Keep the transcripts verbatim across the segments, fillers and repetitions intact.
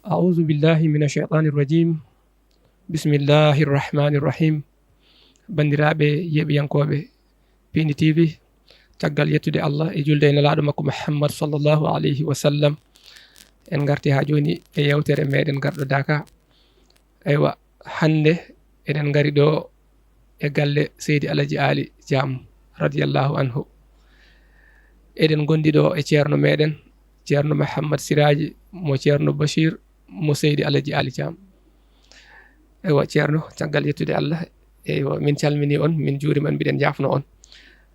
A'udhu billahi minash shaitanir rajim. Bismillahir rahmanir rahim. Banndiraaɓe yeeɓiyankooɓe Piindi T V, caggal yettude Allah e julde e Nelaaɗo makko Muhammad sallallahu alayhi wa sallam, en ngarti haa jooni e yeewtere meeɗen garɗo Daaka. Eywa, hannde eɗen ngari ɗo e galle Seydi Alaji Aali Caam, radiyallahu anhu. Eɗen ngondi ɗo e ceerno meeɗen, ceerno Muhammad Siraaji, mo ceerno Bachir, mo Seydi Alaji Aali Caam. Eywa, ceerno, caggal yettude Allah, eywa, min calmini on, min juurima on, mbiɗen njaafno on.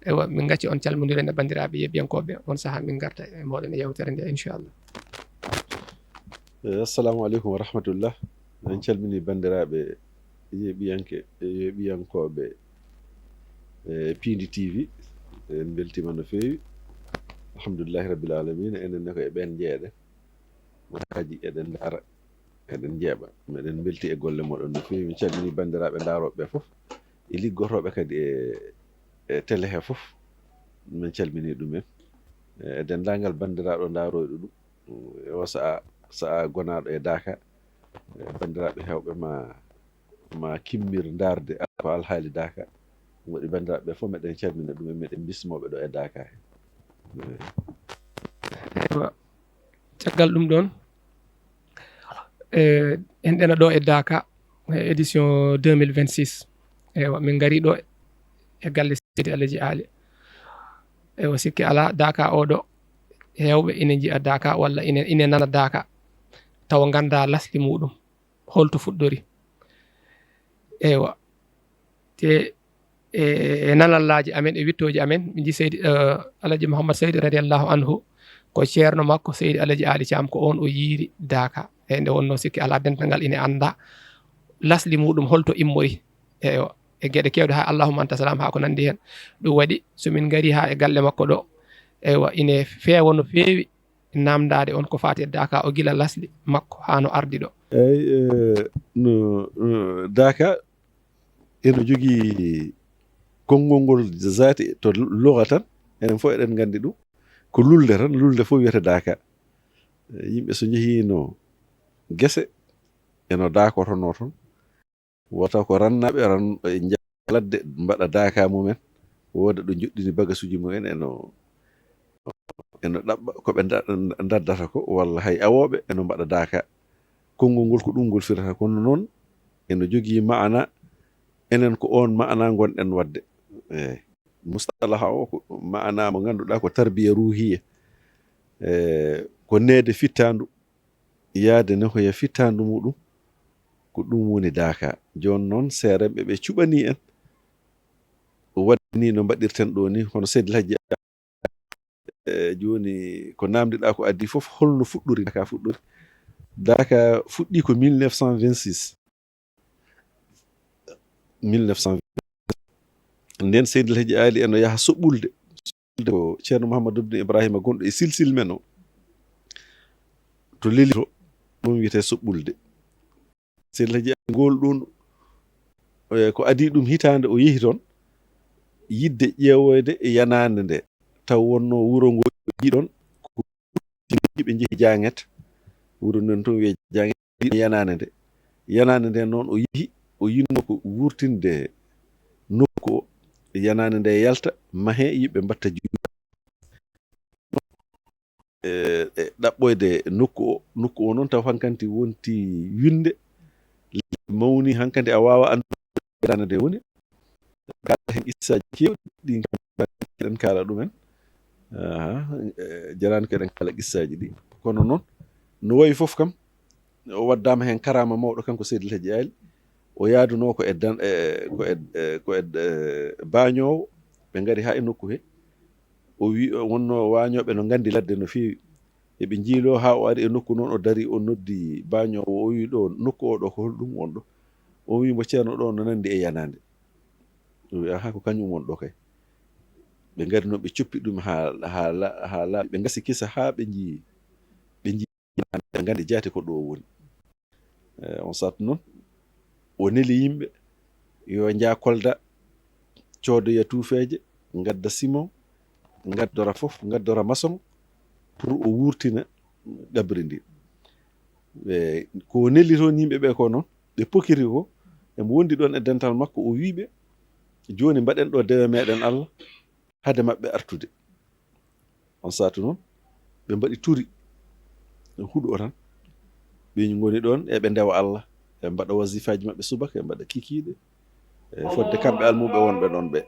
Eywa, min ngacci on calmondiren e banndiraaɓe yeeɓiyankooɓe, on sahaa min ngarta e mooɗon e yeewtere nde, inchallah. Eh, assalamu aleykum wa rahmatullah. En calmini banndiraaɓe yeeɓiyanke, yeeɓiyankooɓe, eh, Piindi T V. En mbeltiima no feewi. Alhamdulillahi rabbil alamina. Enen ne ko e ɓeen njeyeɗen. Wonaaji eɗen ndaara, eɗen njeeɓa. Meɗen mbelti e golle mooɗon no feewi. Min calmini banndiraaɓe ndaarooɓe ɓe fof. E liggotooɓe kadi e, e télé he fof. Min calmini ɗumen. E denndaangal banndiraaɗo ndaarooɗo ɗum. E o sa'a, sa'a gonaaɗo e Daaka. E banndiraaɓe heewɓe ma, ma kimmir ndaarde ko alhaali Daaka. Ɗum waɗi banndiraaɓe ɓe fof meɗen calmina ɗumen, meɗen bismooɓe ɗo e Daaka he. Eywa, caggal ɗum ɗoon, e, en ɗena ɗo e Daaka, e édition deux mille vingt-six. Eywa, min ngari ɗo e galle Seydi Alaji Aali. Eywa, sikki alaa, Daaka oɗo, heewɓe ina njiya Daaka walla ina, ina nana Daaka, tawa ngannda lasli muɗum, holto fuɗɗori. Eywa, te e, e nanallaaji amen, e wittooji amen, min nji Seydi, eh, Alaji Muhammad Seydi radiyallahu anhu, ko ceerno makko Seydi Alaji Aali Caam, ko oon o yiiri Daaka. E nde wonnoo sikki alaa, dental ngal ina annda lasli muɗum holto immori. Eywa, e geɗe keewɗe haa Allahumma anta salam haa ko nanndi heen. Ɗum waɗi so min ngari haa e galle makko ɗo, eywa, ina feewa no feewi naamndaade on ko faati e Daaka o gila lasli makko haa no ardi ɗo. Eey, eh, no, no, Daaka eno jogii konngol ngol zaati to luga tan, enen fof eɗen nganndi ɗum. Ko lulde tan, lulde fof wiyata Daaka. Eh, yimɓe so njehiino gese, eno daakotonoo toon. Wota ko rannaaɓe ran, e njaha ladde mbaɗa Daaka mumen, wooda ɗo njoɗɗini bagasuuji mumen, eno, eno ɗaɓɓa ko ɓe nda-, ndaddata ko, walla hay awooɓe eno mbaɗa Daaka. Konngol ngol ko ɗum ngol firata, kono noon eno jogii maana, enen ko oon maana ngonɗen waɗde. Eey. Mustalaha o ko maana mo ngannduɗaa ko tarbiya ruuhiya. Eey, ko neede fittaandu, yaade nehoya fittaandu muɗum, ko ɗum woni Daaka. Jooni noon, seerenɓe ɓe cuɓanii en, waɗde ni no mbaɗirten ɗo ni, hono Seydi El Hadji, eh, jooni ko naamndiɗaa ko adii fof, holno fuɗɗori Daaka fuɗɗori? Daaka fuɗɗii ko mille neuf cent vingt-six. Mille neuf cent vingt. Nden Seydi El Hadji Aali eno yaha Soɓɓulde. Soɓɓulde ko Ceerno Mouhamadou Ibn Ibrahima gonɗo e silsil men o. To Lelito, ɗum wiyetee Soɓɓulde. Seydi El Hadji Aali ngol ɗum, eh, ko adii ɗum hitaande o yehi toon, yiɗde ƴeewoyde e yanaande nde. Taw wonnoo wuro ngo yiɗon, ko ɓe njehi Jaŋet. Wuro nden toon wiyee Jaŋet, yanaande nde. Yanaande nde noon o yehi, o yinnoo ko wuurtinde nokku o, yanaande nde yalta, mahee, yimɓe mbaɗta juulde. E, e ɗaɓɓoyde nokku o, nokku o noon taw hankanti wonti winnde, mawni hankanti a waawaa anndude yanaande nde woni. Kaala heen qissaaji keewɗi, ɗin eɗen kaala ɗumen. Aha, eh, jaraani ko eɗen kaala qissaaji ɗi. Kono noon, no wayi fof kam, o waddaama heen karaama mawɗo, kanko Seydi El Hadji Aali. O yaadunoo ko e dan-, eh, ko e, eh, ko e, eh, baañoowo. Ɓe ngari haa e nokku he. O wi-, o wonnoo waañooɓe no nganndi ladde no feewi. Eɓe njiiloo haa o ari e nokku noon, o darii, o noddi baañoowo, o wi, "Ɗo, nokku o ɗo, ko holɗum won ɗo?" O wi mo, "Ceerno, ɗo no nanndi e yanaande." O wi, "Aha, ko kañum won ɗo kay." Ɓe ngari noon, ɓe coppi ɗum haa, haa la-, haa laaɓi. Ɓe ngasi kisa haa ɓe njii, ɓe njii, ɓe nganndi jaati ko ɗo woni. Eh, on saatu noon, o neli yimɓe yo njah Kolda, coodoya tuufeeje, ngadda simon, ngaddora fof, ngaddora masoŋ pour o wuurtina qabri ndi. Ɓe, ko o neli toon yimɓe ɓe ko noon, ɓe pokiri ko, emo wondi ɗoon e dental makko, o wii ɓe, "Jooni mbaɗen ɗo dewe meɗen Allah, hade maɓɓe artude." On saatu noon, ɓe mbaɗi turi, e huɗo tan. Ɓe ngoni ɗoon, eɓe ndewa Allah, eɓe mbaɗa wasifaaji maɓɓe subaka, eɓe mbaɗa kikiiɗe. E fodde kamɓe almuɓe wonɓe ɗoon ɓe.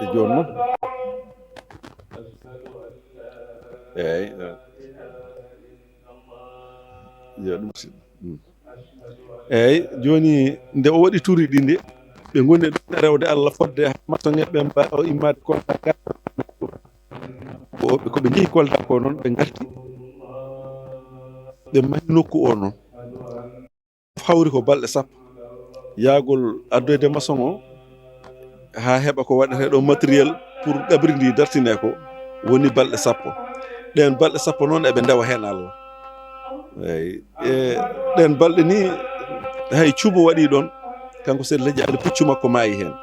E jooni noon. Eey, yo ɗum si-, mm. Eey, jooni nde o waɗi turi ɗi nde, ɓe ngoni ɗoon e rewde Allah fodde haa masoŋeɓe ɓe mbaawa immaade Kolda ga. Ko ɓe, ko ɓe njehi Kolda ko noon, ɓe ngarti. Ɓe mahi nokku o noon. Hawri ko balɗe sappo. Yaagol addoyde maçon o, haa heɓa ko waɗetee ɗo matériel pour qabri ndi dartinee ko, woni balɗe sappo. Ɗeen balɗe sappo noon eɓe ndewa heen Allah. Eey, e ɗeen balɗe ni, hay cuumo waɗi ɗoon, kanko Seydi El Hadji Ali, puccu makko maayi heen.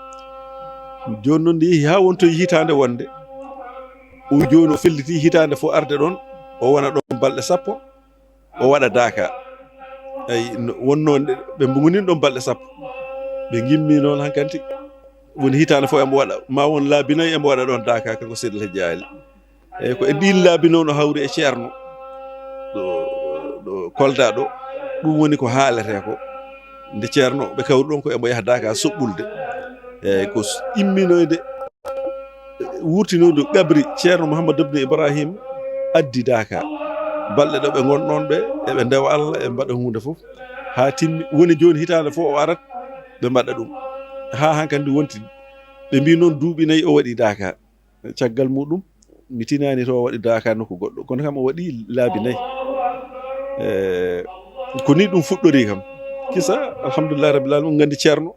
Jooni noon nde yehi haa wontoyi hitaande wonde, o jooni o felliti hitaande fof arde ɗoon, o wona ɗoon balɗe sappo, o waɗa daaka. Eey, no, wonnoo nde, ɓe ngoni ɗoon balɗe sappo. Ɓe ngimmi noon hankanti, woni hitaande fof emo waɗa, ma won laabi nayi emo waɗa ɗoon daaka, kanko Seydi El Hadji Ali. Eey, ko e ɗiin laabi noon o hawri e ceerno. Ɗo, ɗo Kolda ɗo, ɗum woni ko haaletee ko. Nde ceerno, ɓe kawri ɗoon ko emo yaha daaka soɓɓulde. Eey, ko s-, imminoyde, wurtinoyde qabri ceerno Mouhammad Ibn Ibrahim addi daaka. Balɗe ɗo ɓe ngon ɗoon ɓe, eɓe ndewa Allah, eɓe mbaɗa huunde fof. Haa timmi, woni jooni hitaande fof o arat, ɓe mbaɗa ɗum. Haa hankandi wonti, ɓe mbii noon duuɓi nayi o waɗi daaka. Caggal muɗum, mi tinaani to o waɗi daaka nokku goɗɗo, kono kam o waɗi laabi nayi. Eh, ko ni ɗum fuɗɗori kam. Kisa, alhamdulillahi rabbil alamin, on nganndi ceerno,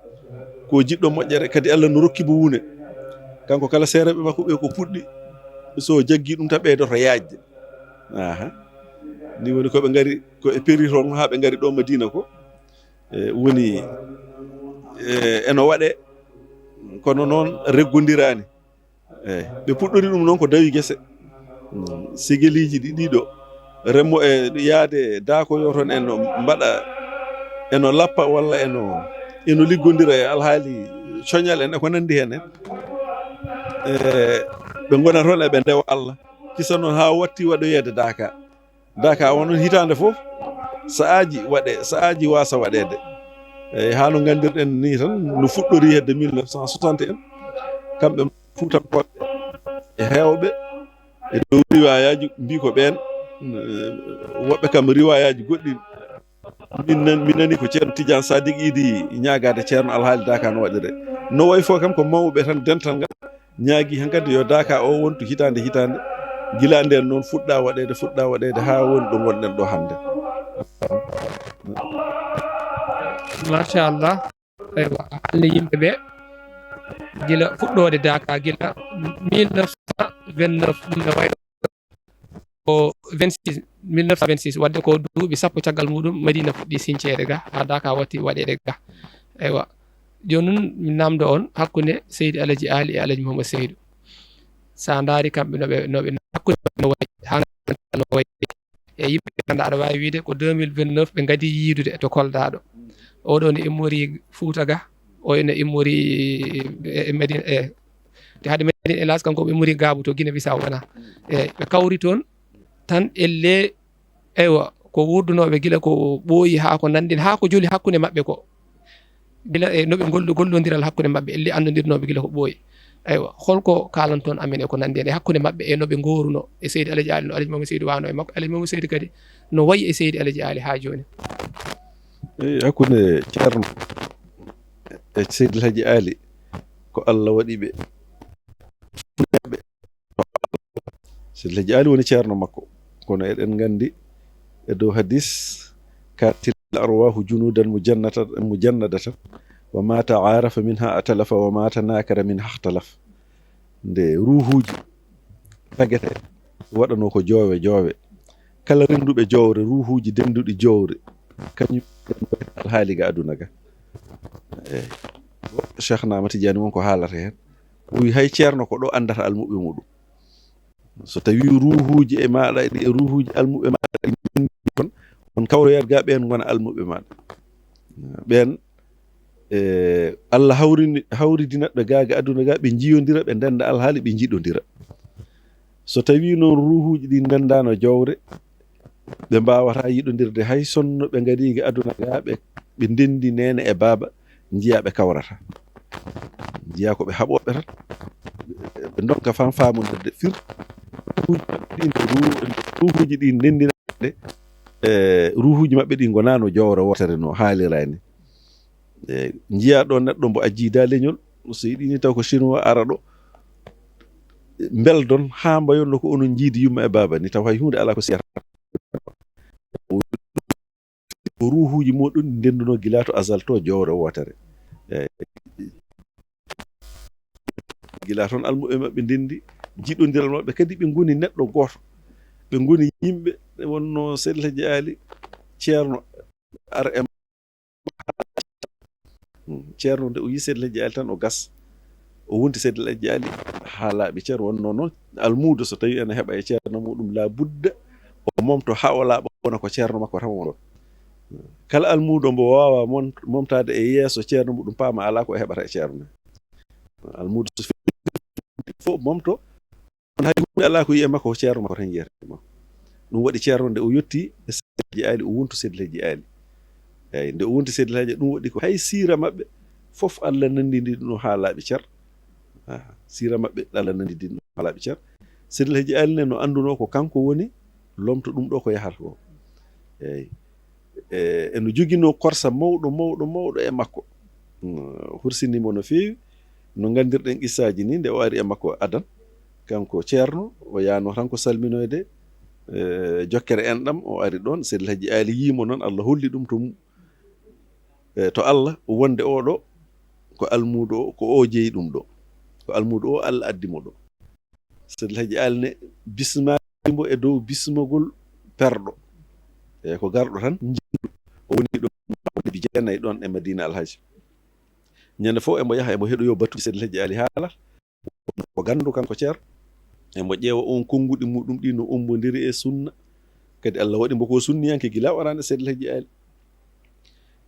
ko jiɗɗo moƴƴere, kadi Allah no rokki mo wune. Kanko kala seereɓe makko ɓe ko puɗɗi, so jaggi ɗum tan ɓeydoto yaajde. Aha. Ni woni ko ɓe ngari, ko e Peri toon haa ɓe ngari ɗo Madina ko. Eh, woni, eh, eno waɗe, kono noon reggondiraani. Eey, ɓe puɗɗori ɗum noon ko dawi gese. Mm, sigeliiji ɗi ɗiɗo. Remo e yaade daakoyo toon eno mbaɗa, eno lappa walla eno, eno liggondira e alhaali coñal en e ko nanndi heen en. Eey, ɓe ngona toon eɓe ndewa Allah. Kisa noon haa watti waɗoyeede daaka. Daaka o noon hitaande fof, sa'aaji waɗe, sa'aaji waasa waɗeede. Eey, haa no nganndirɗen nii tan, no fuɗɗori hedde mille neuf cent soixante en, kamɓe Fuutankooɓe e heewɓe e dow riwaayaaji mbii ko ɓeen, eh, woɓɓe kam riwaayaaji goɗɗi. Min nan-, mi nani ko Ceerno Tidiane Sadick idi ñaagaade Ceerno alhaali daaka no waɗiree. No wayi fof kam ko mawɓe tan dental ngal. Ñaagi hankadi yo daaka o wontu hitaande hitaande. Gila ndeen noon fuɗɗa waɗeede, fuɗɗa waɗeede haa woni ɗo ngonɗen ɗo hannde. Machallah. Eywa, hannde yimɓe ɓe gila fuɗɗoode daaka, gila mille neuf cent vingt-neuf, ɗum ne wayi ko vingt-six, mille neuf cent vingt-six, wadde ko duuɓi sappo caggal muɗum Madina fuɗɗi siñceede ga, haa daaka watti waɗeede ga. Eywa, jooni noon mi namndo on hakkunde Seydi Alaji Ali e Alaji Muhammad Seydu. So a ndaari kamɓe no ɓe, no ɓe, hakkunde no wayi, haa no wayi. E yimɓe ɓe ngannduɗaa aɗa waawi wiide ko deux mille vingt-neuf ɓe ngadi yiidude to Kolda ɗo. Oɗo ne immori Fuuta ga, o ene immori e, e Medina, e, te hade Medina, hélas, kanko o immori Gaabu to Guinée Bissau wona. E, ɓe kawri toon tan elle, eywa, ko wuurdunooɓe gila ko ɓooyi haa ko nanndi, haa ko joli hakkunde maɓɓe ko. Gila e no ɓe gollo-, gollondiral hakkunde maɓɓe, elle anndodirnooɓe gila ko ɓooyi. Eywa, holko kaalanton amen e ko nanndi heen e hakkunde maɓɓe e no ɓe ngoruno e Seydi Alaji Ali, no Alaji Mamadou Seydi wano e makko, Alaji Mamadou Seydi kadi no wayi e Seydi Alaji Ali haa jooni? Eyi, hakkunde Ceerno e Seydi Alaji Ali ko Allah waɗi ɓe. Seydi Alaji Ali woni ceerno makko. Kono eɗen nganndi e dow hadis, "Kanatil arwahu junudan mujannata-, mujannadatan, wa ma ta'arafa minha atalafa, wa ma tanakara minha ikhtalaf." Nde ruuhuuji tagete waɗano ko joowe joowe. Kala rennduɓe jowre, ruuhuuji dennduɗi jowre, kañum alhaali ga aduna ga. Eey. Cheikh Ahmad Tidiane won ko haalata heen. O wi hay ceerno ko ɗo anndata almuɓɓe muɗum. So tawi ruuhuuji e maaɗa, e ruuhuuji almuɓɓe maaɗa, ɗi kawroyat ga ɓen ngona almuɓe maɗa. Ɓen, e, Allah hawrini, hawridinat ɓe ga, ga aduna ga, ɓe njiyondira, ɓe ndenda alhaali, ɓe njiɗondira. So tawi noon ruuhuuji ɗi ndendano jowre, ɓe mbawata yiɗondirde hay sonno ɓe ngari ga aduna ga, ɓe, ɓe ndendi neene e baaba, njiya ɓe kawrata. Njiya ko ɓe haɓoɓe tan. Ɓe ndonka fam famondirde fir. Ruuhuuji ɗi, ruuhuuji ɗi ndendina. E, ruuhuuji maɓɓe ɗi ngonano jowre wotere no haalira ni. E, njiya ɗo neɗɗo mbo ajjida leñol, so yiɗi ni taw ko chinois ara ɗo, mbeldon haa mbayon no ko onon njiidi yumma e baaba ni, taw hay huunde ala ko siyata. Ko ruuhuuji muɗum ndenduno gila to azal to jowre wotere. E, gila toon almuɓe maɓɓe ndendi, jiɗondiral maɓɓe kadi ɓe ngoni neɗɗo gooto. Ɓe ngoni yimɓe, wonno Seydi El Hadji Ali, Ceerno, ar e Hmm, Ceerno nde o yi Seydi El Hadji Ali tan o gas. O wonti Seydi El Hadji Ali haa laaɓi cer, wonno noon almuudo so tawi ene heɓa e ceerno muɗum, la budda o momto haa o laaɓa, wona ko ceerno makko tan wonɗon. Kala almuudo mbo waawa mon-, momtaade e yeeso ceerno muɗum, paama alaa ko o heɓata e ceerno. Almuudo so fof momto, kono hay huunde alaa ko yiye makko, ko ceerno makko tan yiyata e makko. Ɗum waɗi ceerno nde o yetti e Seydi El Hadji Ali, o wontu Seydi El Hadji Ali. Eeyi, nde o wonti Seydi El Hadji, ɗum waɗi ko hay siira maɓɓe fof Allah nanndini ɗum haa laaɓi cer. Ah, siira maɓɓe Allah nanndini ɗum haa laaɓi cer. Seydi El Hadji Ali ne no anndunoo ko kanko woni lomto ɗum ɗo ko yahata ko. Eeyi. E, eno joginoo korsa mawɗo, mawɗo, mawɗo e makko. Mm, hursini mo no feewi. No nganndirɗen qissaaji ni, nde o ari e makko adan, kanko ceerno, o yaano tan ko salminoyde, e, jokkere enɗam, o ari ɗoon, Seydi El Hadji Ali yii mo noon, Allah holli ɗum to mum, e, to Allah, wonde oo ɗo, ko almuudo o, ko o jeyi ɗum ɗo. Ko almuudo o, Allah addi mo ɗo. Seydi El Hadji Ali ne bismaaki mo e dow bismagol perɗo. E, ko garɗo tan, njiɗɗo. O woni ɗo, o woni bi jeenayi ɗoon e Madina Alhaji. Ñande fof emo yaha, emo heɗoyo batuuji Seydi El Hadji Ali haala. Ko ganndo kanko ceerno. Emo ƴeewa on konnguɗi muɗum ɗi no ombondiri e sunna. Kadi Allah waɗi mbo ko sunniyanke gila o arani Seydi El Hadji Ali.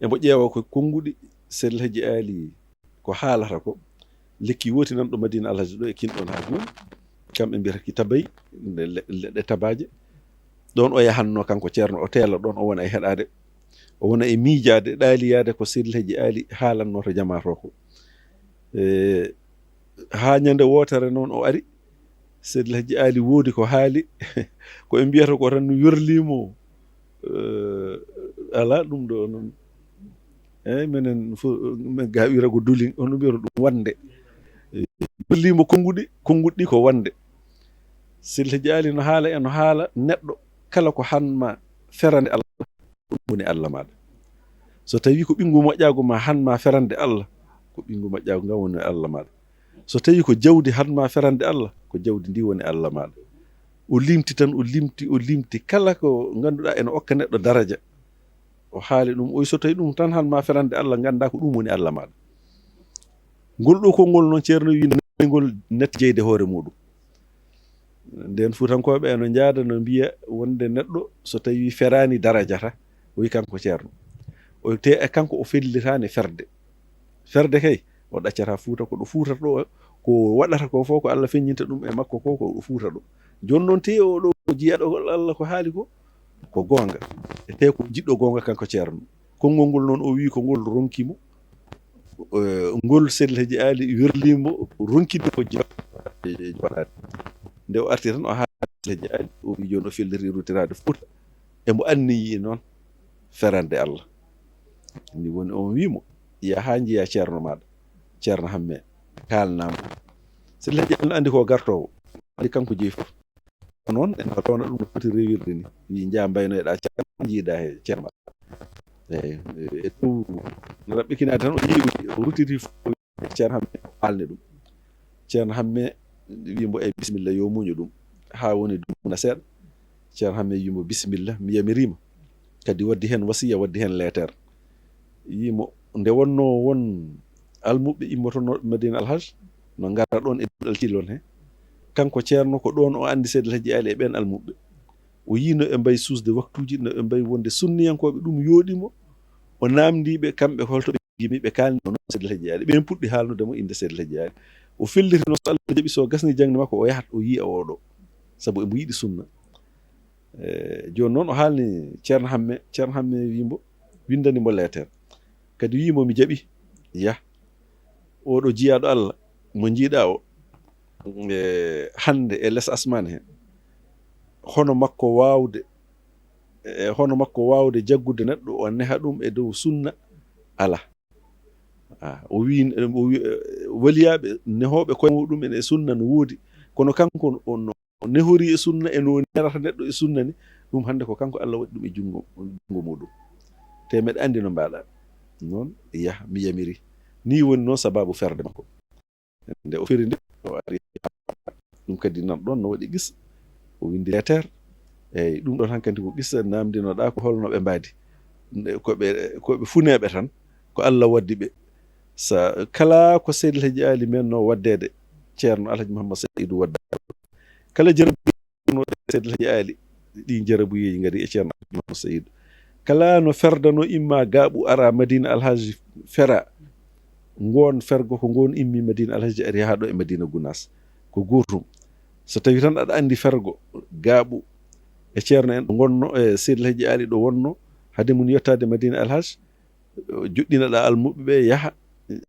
Emo ƴeewa ko konnguɗi Seydi El Hadji Ali ko haalata ko. Lekki wooti nan ɗo Madina Alhaji ɗo e kin ɗon haa jooni. Kamɓe mbiyata ki tabay, le-, le-, leɗɗe tabaaje. Ɗoon o yahanno kanko ceerno, o teela ɗoon, o wona e heɗaade. O wona e miijaade, ɗaaliyaade ko Seydi El Hadji Ali haalanno to jamaa to ko. E, haa ñande wootere noon o ari, Seydi El Hadji Ali woodi ko haali, ko ɓe mbiyata ko tan werlii mo. Eh, alaa ɗum ɗo noon. Eeyi, menen fof, men ga wiyata ko dulin, on mbiyata ɗum wonde. Eh, werlii mo konnguɗi, konnguɗi ɗi ko wonde. Seydi El Hadji Ali no haala e no haala neɗɗo kala ko han ma ferande Allah, ɗum woni Allah maaɗa. So tawi ko ɓinngu moƴƴaagu ma han ma ferande Allah, ko ɓinngu moƴƴaagu ngal woni Allah maaɗa. So tawi ko jawdi han ma ferande Allah, ko jawdi ndi woni Allah maaɗa. O limti tan, o limti, o limti kala ko ngannduɗaa ene okka neɗɗo daraja. O haali ɗum, o wi so tawi ɗum tan han ma ferande Allah, ngannda ko ɗum woni Allah maaɗa. Ngol ɗo konngol noon ceerno wi ngol natti jeyde hoore muɗum. Nden Fuutankooɓe eno njaada no mbiya wonde neɗɗo so tawi feraani darajata, o wi kanko ceerno. O te e kanko o fellitaani ferde. Ferde kay, o ɗaccata Fuuta, ko ɗo Fuuta ɗo, ko waɗata ko fof, ko Allah feññinta ɗum e makko ko, ko ɗo Fuuta ɗo. Jooni noon te o ɗo jiyaaɗo Allah ko haali ko, ko goonga. E te ko jiɗɗo goonga kanko ceerno. Konngol ngol noon o wi ko ngol ronki mo. Eh, ngol Seydi El Hadji Ali werlii mo, ronki mo ko jo-, jooɗaade. Nde o arti tan o haali Seydi El Hadji Ali, o wi jooni o felliti ruttiraade Fuuta. E mbo anniyi noon ferande Allah. Ni woni on wi mo, yaha njiya ceerno maaɗa, ceerno Hamme, kaalnaa mo. Seydi El Hadji Ali no anndi ko gartoowo, anndi kanko jeyi fof. Noon, en ɗo tawna ɗum no foti rewirde ni. Wi, njaha mbaynoyɗa ceerno, njiida he ceerno ma. Eeyi, e dow no raɓɓikinaade tan, o yehi, o rutiti fof, ceerno Hamme haalni ɗum. Ceerno Hamme wi mbo, "Eyi, bisimilla, yo muñu ɗum." Haa woni duuna seeɗa. Ceerno Hamme wi mbo, "Bisimilla, mi yamiriima." Kadi waddi heen wasiya, waddi heen leeter. Wi mo, nde wonnoo won almuɓɓe immotonooɓe Madina Alhaj, no ngara ɗoon e duɗal Tilon he. Kanko ceerno ko ɗoon o anndi Seydi El Hadji Ali e ɓeen almuɓɓe. O yii no ɓe mbayi suusde waktuuji, no ɓe mbayi wonde sunniyankooɓe, ɗum yooɗi mo. O naamndii ɓe, kamɓe, holto ɓe njogii mi, ɓe kaalni mo noon Seydi El Hadji Ali. Ɓeen puɗɗi haalnude mo innde Seydi El Hadji Ali. O felliti noon, so Allah jaɓi, so gasni jaŋde makko, o yahat, o yiya oɗo. Sabu emo yiɗi sunna. E, jooni noon o haalni Ceerno Hamme, Ceerno Hamme wii mbo, winndani mbo leeter. Kadi wii mbo, mi jaɓi, yah. Oɗo jiyaaɗo Allah, mo njiiɗaa o, e, hannde e les asmaan he, hono makko waawde, e, hono makko waawde jaggude neɗɗo, o neha ɗum e dow sunna, alaa. Ah, o wii, o wii, e, waliyaaɓe nehooɓe koye muɗum en e sunna no woodi, kono kanko on no nehori e sunna e no nerata neɗɗo e sunna ni, ɗum hannde ko kanko Allah waɗi ɗum e junngo, junngo muɗum. Te meɗa anndi no mbaɗa. Noon, yah, mi yamiri. Ni woni noon sababu ferde makko. Nde o feri nde, o ari, ɗum kadi nan ɗoon no waɗi qissa. O winndi leeter. Eeyi, ɗum ɗoon hankadi ko qissa naamndinoɗaa ko holno ɓe mbaadi. Nde ko ɓe, ko ɓe funeeɓe tan, ko Allah waddi ɓe. Sa kala ko Seydi El Hadji Ali men no waddeede, Ceerno Alhaji Mouhammad Saïdou wadda. Kala jarabu no Seydi El Hadji Ali, ɗi jarabuyeeji ngari e Ceerno Alhaji Mouhammad Saïdou. Kala no ferdano imma gaaɓu ara Madina Alhaji fera, ngoon fergo ko ngoon immi Madina Alhaji ari haa ɗo e Madina Gunaas. Ko gootum. So tawi tan aɗa anndi fergo, gaaɓu e Ceerno en ɗo ngonno, e Seydi El Hadji Ali ɗo wonno, hade mum yettaade Madina Alhaji, joɗɗinaɗa almuɓɓe ɓe, yaha,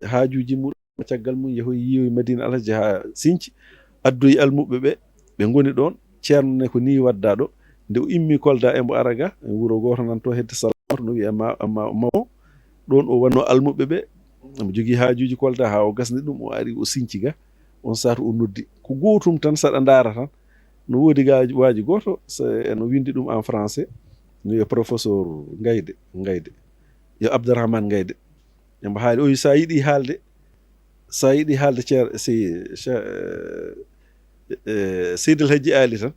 haajuuji muɗum, caggal mum, yahoyi, yiyoyi Madina Alhaji haa Sinci, addoyi almuɓɓe ɓe, ɓe ngoni ɗoon. Ceerno ne ko nii wadda ɗo. Nde o immi Kolda, e mbo ara ga, e wuro gooto nan to hedde Salamatu, no wiya ma, ma, ma o. Ɗoon o wanno almuɓɓe ɓe, omo jogii haajuuji Kolda, haa o gasni ɗum, o ari, o Sinci ga. On saatu o noddi. Ko gootum tan, saɗa ndaara tan. No woodi ga waaji gooto, se-, eno winndi ɗum en français, no wiya professeur Ngayde, Ngayde. Yo Abdourahmane Ngayde. Emo haali, o wi, sa yiɗi haalde, sa yiɗi haalde Ceer-, se-, ce-, eh, Seydi El Hadji Ali tan,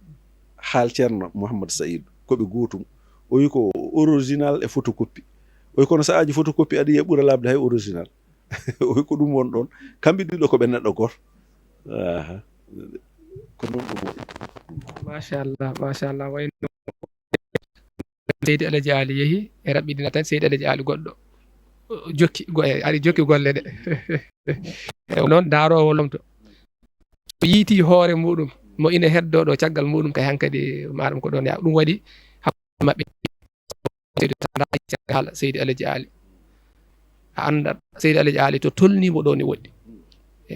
haal Ceerno Mouhammad Saïd, ko ɓe gootum. O wi ko original e photocopie. O wi kono sa aji photocopie aɗa yiya ɓura laaɓde hay original. O wi ko ɗum won ɗoon. Kamɓe ɗiɗo ko ɓe neɗɗo gooto. Aha. Ko noon ɗum woni. Machallah, machallah. Wayno Seydi Alaji Ali yehi, e raɓɓiɗina tan Seydi Alaji Ali goɗɗo. Jokki, go-, e, ari jokki golle ɗe. E noon, daaroowo lomto. O yiiti hoore muɗum, mo ina heddoo ɗo caggal muɗum kay hankadi, maɗum ko ɗoon yaa. Ɗum waɗi hakkunde maɓɓe. Seydi Tanda, haala Seydi Alaji Ali. A anndan Seydi Alaji Ali to tolnii mo ɗo ni woɗɗi. E,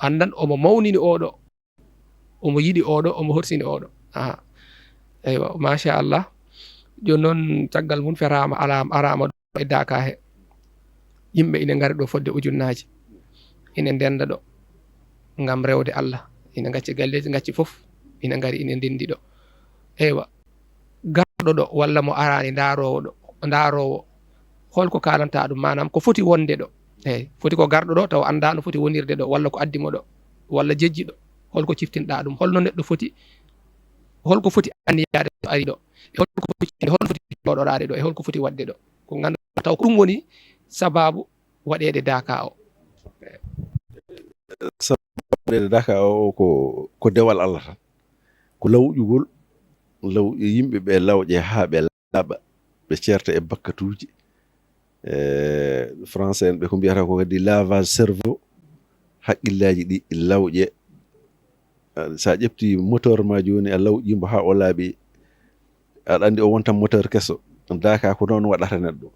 anndan omo mawnini oɗo. Omo yiɗi oɗo, omo horsini oɗo. Aha. Eywa, machallah. Jooni noon, caggal mum feraama, alaama, araama ɗo e Daaka he. Yimɓe ina ngari ɗo fodde ujunnaaji. Ina ndennda ɗo ngam rewde Allah. Ina ngacci galleeji, ngacci fof. Ina ngari, ina ndenndi ɗo. Eywa. Garɗo ɗo, walla mo araani, ndaaroowo ɗo, ndaaroowo. Holko kaalantaa ɗum? Maanaam, ko foti wonde ɗo? Eey, foti ko garɗo ɗo, tawa anndaa no foti wonirde ɗo, walla ko addi mo ɗo, walla jejji ɗo. Holko ciftinɗaa ɗum? Holno neɗɗo foti, holko foti anniyaade so ari ɗo? E holko foti, holno foti jooɗoraade ɗo? E holko foti waɗde ɗo? Ko ngannduɗaa taw ko ɗum woni sabaabu waɗeede Daaka o. Sabaabu waɗeede Daaka o ko, ko dewal Allah tan. Ko lawƴugol, law-, yimɓe ɓe lawƴe haa ɓe laaɓa, ɓe ceerta e bakkatuuji. E, français en ɓe ko mbiyata ko kadi lavage cerveau, haqqillaaji ɗi lawƴe. A, so a ƴefti moteur ma jooni, a lawƴii mbo haa o laaɓi, aɗa anndi o wonta moteur keso. Daaka ko noon waɗata neɗɗo.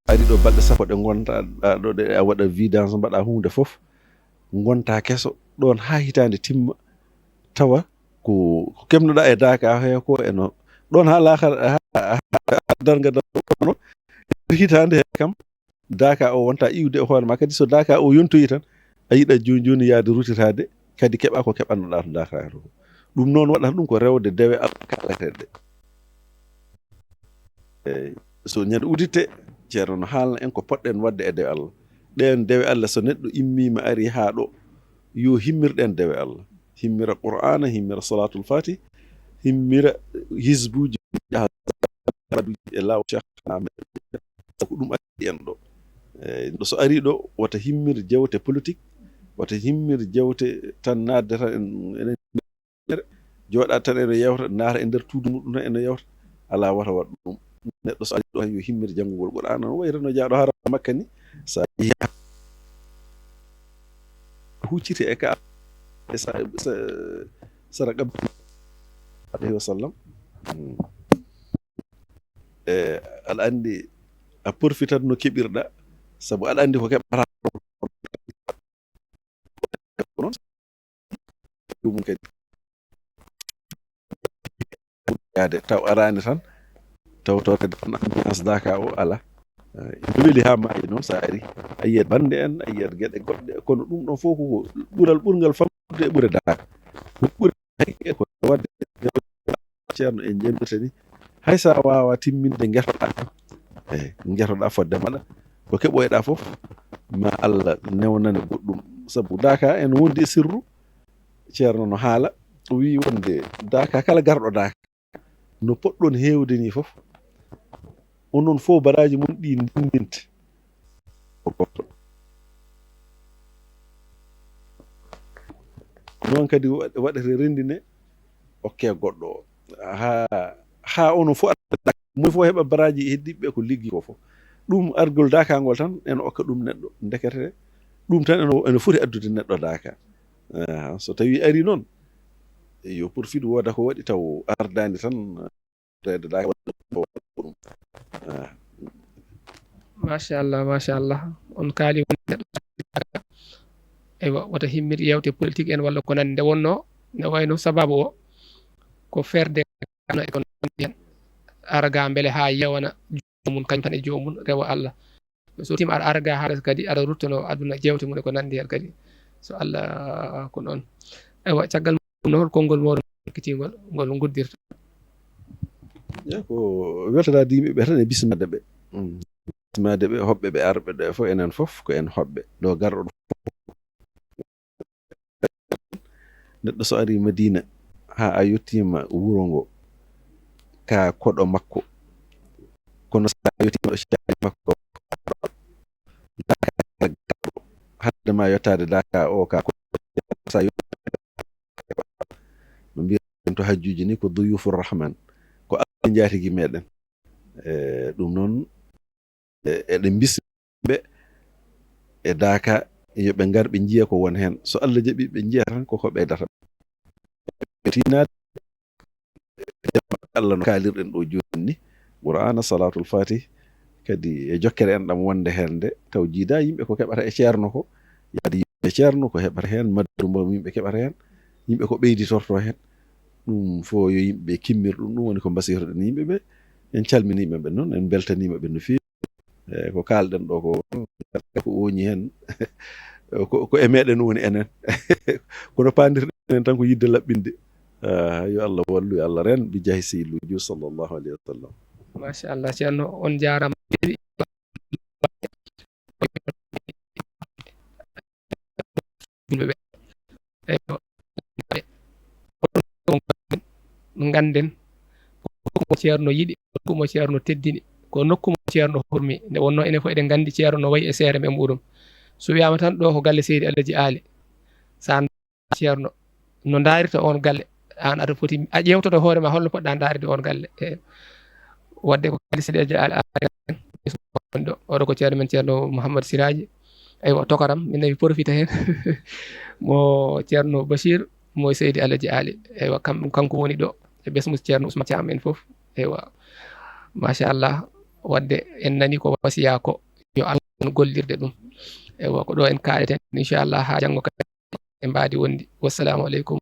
Ari ɗo balɗe sappo ɗe ngonta, a, ɗo ɗe, a waɗa vidange, mbaɗa huunde fof, ngonta keso, ɗoon haa hitaande timma, tawa ko, ko keɓnoɗaa e Daaka he ko e noon. Ɗoon haa laakara, haa, haa darnga darnga hitaande he kam, Daaka o wonta iwde e hoore ma. Kadi so Daaka o yontoyi tan, a yiɗa jooni jooni yaade rutitaade, kadi keɓa ko keɓannoɗaa to Daaka to. Ɗum noon waɗata ɗum ko rewde dewe Allah kaalateeɗe. Eey, so ñande uddite, Ceerno no haalna en ko poɗɗen waɗde e dewe Allah. Ɗeen dewe Allah, so neɗɗo immiima ari haa ɗo, yo himmir ɗeen dewe Allah. Himmira Qur'aana, himmira Salaatul Faatih, himmira hizbuuji e laawol Cheikh Ahmed. Ko ɗum addi en ɗo. Eey, so ari ɗo, wota himmir jewte politique, wota himmir jewte tan naatde tan en, enen Jooɗaade tan ene yewta, ndaara e nder tuudu muɗum tan ene yewta, alaa wata waɗ ɗum. Neɗɗo so ari ɗo tan yo himmir janngugol Qur'aana, no wayra no jaaɗo hara Makka ni, so a yehi hucciti e ka, e sa-, sa-, sara qabri alayhi wa sallam. Mm. E, aɗa anndi a porfitat no keɓirɗa, sabu aɗa anndi ko keɓata ko noon. Ɗum kadi yaade taw araani tan, taw tawde tan ambiance Daka o ala. Eh, ina weli haa maayi noon, so a ari, a yiyat bannde en, a yiyat geɗe goɗɗe, kono ɗum ɗon fof ko ɓural ɓurngal famɗude e ɓure Daka. Ko ɓuri e ko waɗde ceerno en jemmbirta ni, hay so a waawaa timminde ngetoɗaa, eyi, ngetoɗaa fodde maɗa, ko keɓoyɗaa fof, ma Allah newnane goɗɗum. Sabu Daka ene wondi e sirru, ceerno no haala, o wii wonde Daka kala garɗo Daka, no poɗɗon heewde ni fof, onon fof baraaji mon ɗi ndinndinte ko gooto. Noon kadi wa-, waɗete renndine, okke goɗɗo o. Haa, haa onon fof, moy fof heɓa baraaji heddiiɓe ko liggi ko fof. Ɗum argol Daka ngol tan, ene okka ɗum neɗɗo. Ndekete, ɗum tan ene, ene foti addude neɗɗo Daka. Ah, so tawii ari noon, yo porfiɗ wooda ko waɗi taw ardaani tan, reede Daka waɗa ɗum. Ah. Machallah, machallah. On kaali won neɗɗo. Eywa, wata himmir yewte politique en walla ko nandi nde wonno, nde wayno sababu o ko ferde no e kono en. Ara ga mbele haa yewana joomum, kañum tan e joomum, rewa Allah. So tim aɗa ara ga haalata kadi, aɗa ruttono aduna jewte mum e ko nandi hen kadi. So Allah ko noon. Eywa, caggal mum noon, konngol mooɗon kitingol, ngol nguddirta. Ya, ko weltanaade yimɓe ɓe tan e bismaade ɓe. Mm. Bismaade ɓe, hoɓɓe ɓe arɓe ɗo e fof, enen fof ko en hoɓɓe. Ɗo garɗo ɗo fof. Neɗɗo so ari Madina, haa a yettiima wuro ngo, ka koɗo makko. Kono so a yettiima ɗo caali makko, hade ma yottaade Daka o ka ko sa yo-, no mbiyaten to hajjuuji ni ko duyufu rahman, ko Allah njaatigi meɗen. E ɗum noon, e, eɗen mbismi ɓe e Daka, yo ɓe ngar ɓe njiya ko won heen. So Allah jaɓi ɓe njiya tan koko ɓeydata. Ɓe tinaade Allah no kaalirɗen ɗo jooni ni. Qur'aana, Salaatul Faatih, kadi e jokkere en ɗam wonde heen nde, taw jiida yimɓe ko keɓata e ceerno ko, yaade yimɓe ceerno ko heɓata heen, maddu mbo yimɓe keɓata heen, yimɓe ko ɓeyditorto heen. Ɗum fof yo yimɓe kimmir ɗum, ɗum woni ko mbasiytoɗen yimɓe ɓe. En calminiima ɓe noon, en mbeltaniima ɓe no feewi. E ko kaalɗen ɗo ko, ko woni heen, ko, ko e meɗen woni enen. Kono paandirɗen en tan ko yidde laɓɓinde. Ah, yo Allah wallu, yo Allah reen, bi jaahi Seydou Diouf sallallahu alayhi wa sallam. Machallah, ceerno, on jaaraama. Julɓe ɓe. Eywa. Ngannden ko nokku mo ceerno yiɗi, ko nokku mo ceerno teddini, ko nokku mo ceerno hormi. Nde wonno enen fof eɗen nganndi ceerno no wayi e seere men muɗum. So wiyaama tan ɗo ko galle Seydi Alaji Aali, so a ceerno no ndaarirta on galle, aan aɗa foti a ƴeewtoto hoore ma holno poɗɗa ndaarde on galle. E wadde ko galle Seydi Alaji Aali ɗo, oɗo ko ceerno men ceerno Mouhammad Siraji. Eywa, tokaram, min nawi profita heen. Mo ceerno Bachir, mo Seydi Alaji Aali. Eywa, kam, kanko woni ɗo. E besmus ceerno Ousmane Thiam en fof. Eywa, machallah. Wadde en nani ko wasiya ko yo Allah gollirde ɗum. Eywa, ko ɗo en kaaleten, inchallah, haa janngo kadi en mbaadi wondi. Wassalamu aleykum